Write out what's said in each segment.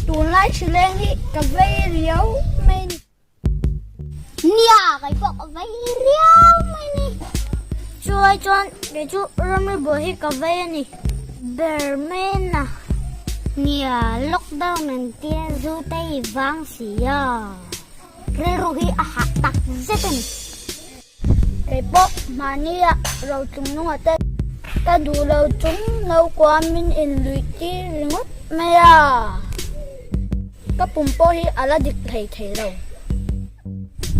Tunlai hrileng hi ka vei riau mai ni. Nia, kei pawh ka vei riau mai ni. Chuai chuan kei chu ramri buai hi ka vei a ni. Ber men a. Nia, lockdown an tia zu te i vang si a. Rilru hi a hah tak zet a ni. Kei pawh mahnia rotlung nunga te ka duh lo chung naukua min inluih tir ringawt mai a, ka pum pawh hi a la dik thei thei lo.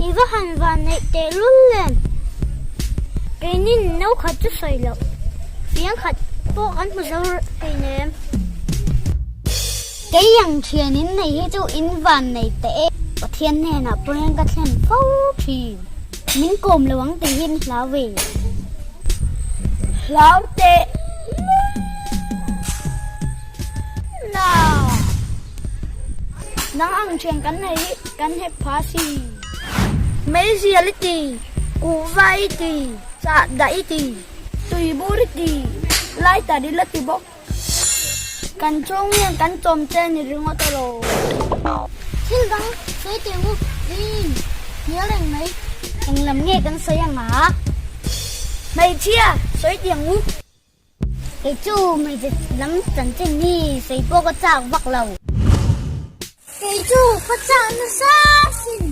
I va han van neih teh lul em? Keinin no khat chu sawi loh, fiang khat pawh kan hmu zo keinem. Kei ang thian in nei hi chu in van nei teh e. Pathian hnenah pawhin ka thlen fo thin. Min kawm lo ang tih hian hlau ve. Hlau teh na. Nang ang thian kan nei hi kan hep pha si. Meizial i ti, kuhva i ti, chahdah i ti, tuibur i ti, lighter i la ti bawk. Kan chhung hian kan chawm che ni ringawt elaw? Thil dang sawi teh u, in hnial reng mai. Eng lam nge kan sawi ang a? Hmeichhia sawi teh ang u. Kei chu hmeichhe lam chanchin hi sawi pawh ka chak vak lo. Kei chu ka chak nasa sin.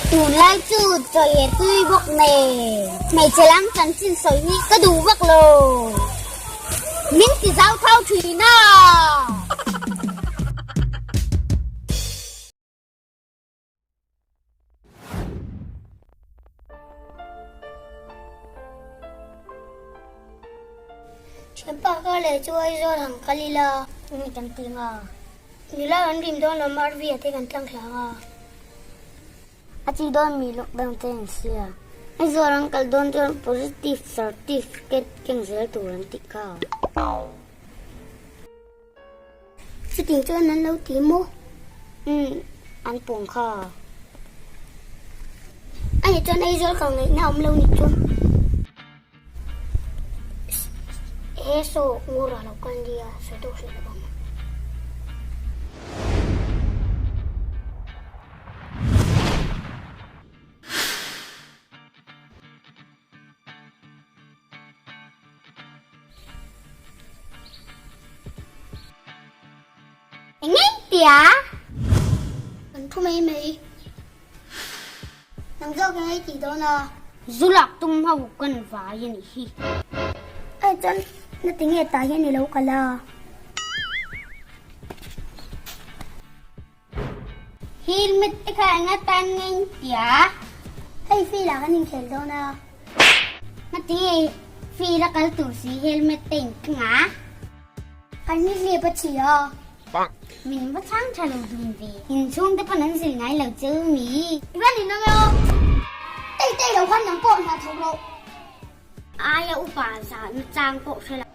Tunlai chu chawi a tui bawk nen hmeichhe lam chanchin sawi hi ka duh vak lo. Min ti zau thau thin a. Thianpa ka leh chu Aizawl han kal ila ni kan ti nga. Nula kan rim dawn lo RV ah te kan tlang thla nga. A chi dawn mi lockdown te an sia. Aizawl an kal dawn chuan positive certificate keng zel tur an tih kha. Chuting chuan an lo ti maw? Umm, an pawng kha. A nih chuan Aizawl kal ngaihna awm lo nih chu. He saw ngur a lo kal nia, sawi tawh hrih lo ang. Eng eng tia? Kan thu mai mai. Nang zawk eng ei tih dawn a? Zu lak tum ho kan vai a nih hi. Ai chuan na ti nge tah hian i lo kal a? Helmet te kha eng atan nge in tia? Hei field ah kan inkhel dawn a. Ngatinge field a kal tur si helmet te in keng a? Kan ni hlep a chhi a. Min va chhang tha lo dun ve. Inchhung te pawn an zir ngai lo chu mi. I va ninawm e aw. Tei tei lo khan nang pawh hna thawk rawh. Aia upa zahna chang pawh hre lo.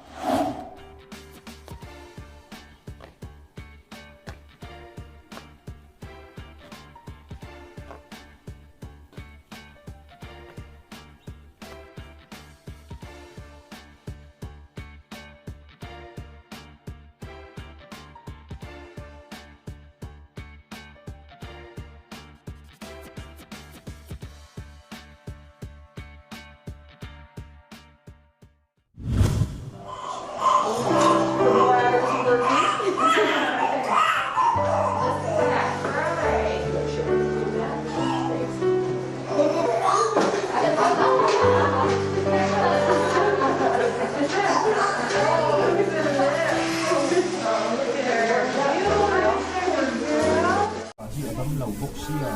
Hi a dam lo bawk sia,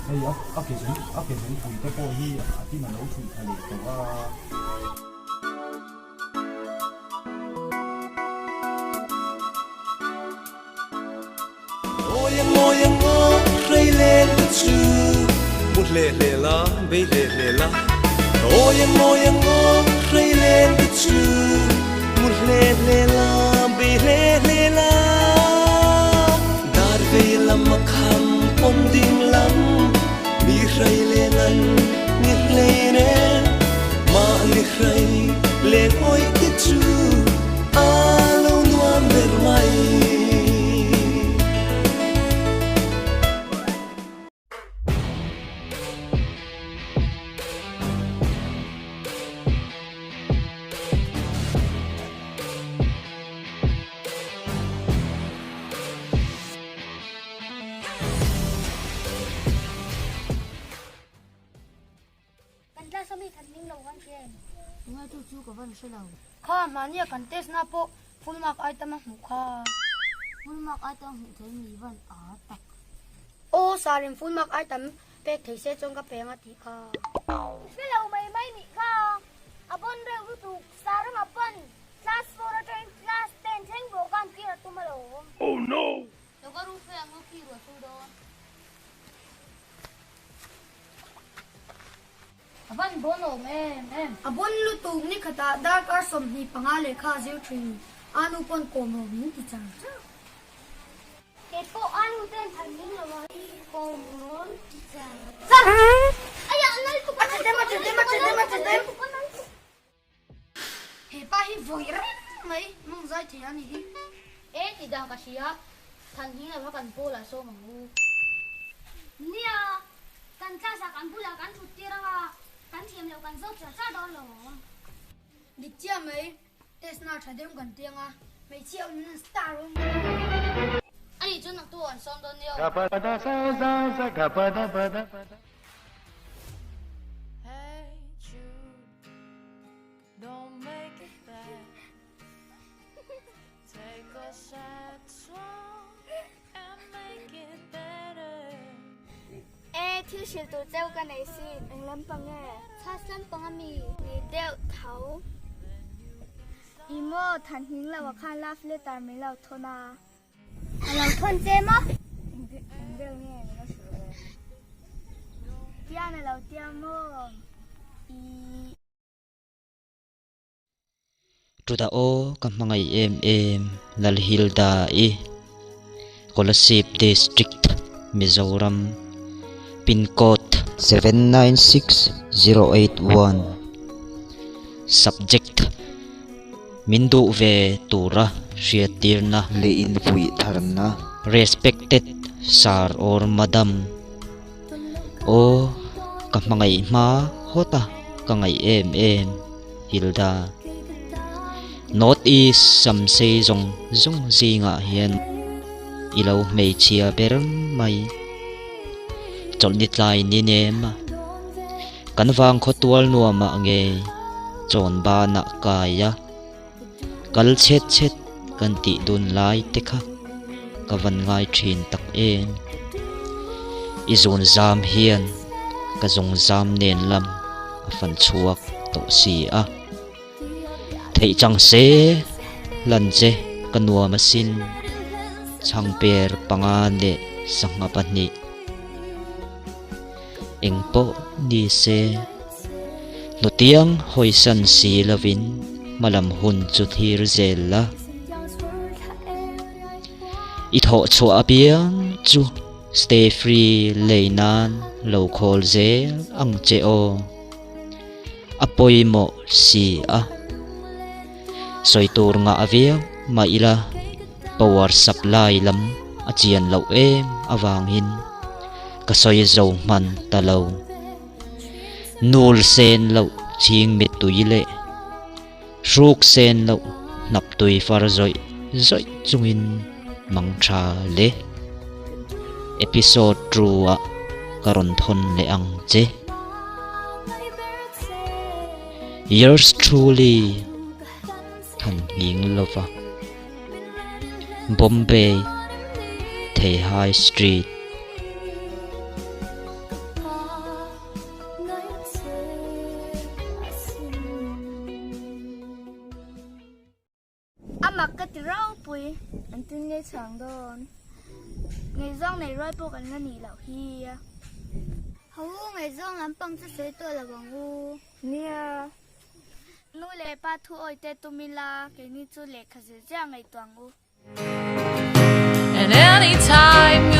hei a ke zung a ke zungpui te pawh hi a tin a lo thuih tha leh tawh a. kan hre lo. Kha mahnia kan test na pawh full mark ai tam a hmuh kha. Full mark ai tam a hmuh thei mi van a tak. Aw sarin full mark ai tam pek thei se chuan ka peng a tih kha. Hre lo mai mai nih kha. A bon reuh lutuk Sarama pawn class four atangin class ten thleng bawk khan tir a tum alawm. Oh no! Lo ka ru fe ang u khi ruah sur dawn. A van bon awm em em. A bon lutuk ni khatah darkar 25 lehkha a zir thin. A nu pawn kawm rawh min ti char char. Kei pawh a nu ten than min lo a hi kawm rawn ti char char. Aiah a nal tuk a nal tuk a nal tuk a nal tuk a nal tuk a nal tuk. He pa hi vawi reng mai mawng zai thei a ni hi. E ti dan ka hria, than hing lova kan pawl ah sawm ang u. Nia, kan class ah kan bulah kan thut tir anga kan thiam loh kan zawt char char dawn lo awm. Dik chiah mai, test na tha deuh kan tiang a, hmeichhia awm nan star awm. Ani chu naktu an sawm dawn nia. E, thil hrilh tur cheu ka nei sin. Eng lampang nge? Chhas lampang a mi? Ni deuh tho. I maw, than hning lo ah khan love letter min lo thawn a. A lo thawn che maw? Eng vel nge min lo hrilh ve? Tian a lo tia maw? I. Chuta aw ka hmangaih em em Lalhilda-i, Kolasib District, Mizoram, Pin code 796081, Subject, Min duh ve tura hriattirna. Leh inpuih tharna. Respected Sir or Madam. Aw, ka hmangaih hma hawt a, ka ngaih em em, Hilda. North East Samsei zawng zawng zingah hian i lo hmeichhia ber mai. Chawlhni tlai ni nem a, kan vangkhaw tual nuamah nge chawn banah kai a, kal chhet chhet kan tih dun lai te kha ka van ngai thin tak em. I zun zam hian ka zung zam nen lam a fan chhuak tawh si a. Theih chang se lan che ka nuam asin chhangper panga leh sangha pahnih. Eng pawh ni se, hnutiang hawisan si lovin hmalam hun chu thlir zel la. I thawh chhuah apiang chu stay free lei nan lo khawl zel ang che aw. A pawimawh si a. Sawi tur ngah viau mah ila power supply lam a chian loh em avangin ka sawi zo hman ta lo. Nul sen loh chhing mittui leh hruk sen loh hnap tui far zawih zawih chungin mang tha le. Episode two ah ka rawn thawn leh ang che. Yours truly than nghing lova Bombay Theihai Street. A mak ka ti ropui an tin ngei chhuang dawn. Ngaihzawng nei rual pawh kan la nih loh hi. Ho u ngaihzawng lampang chu sawi tawh lo ang u. Nia. Nu leh pa thu awi te tum ila keini chu lehkha zir chiah ngaihtuah ang u. And anytime you.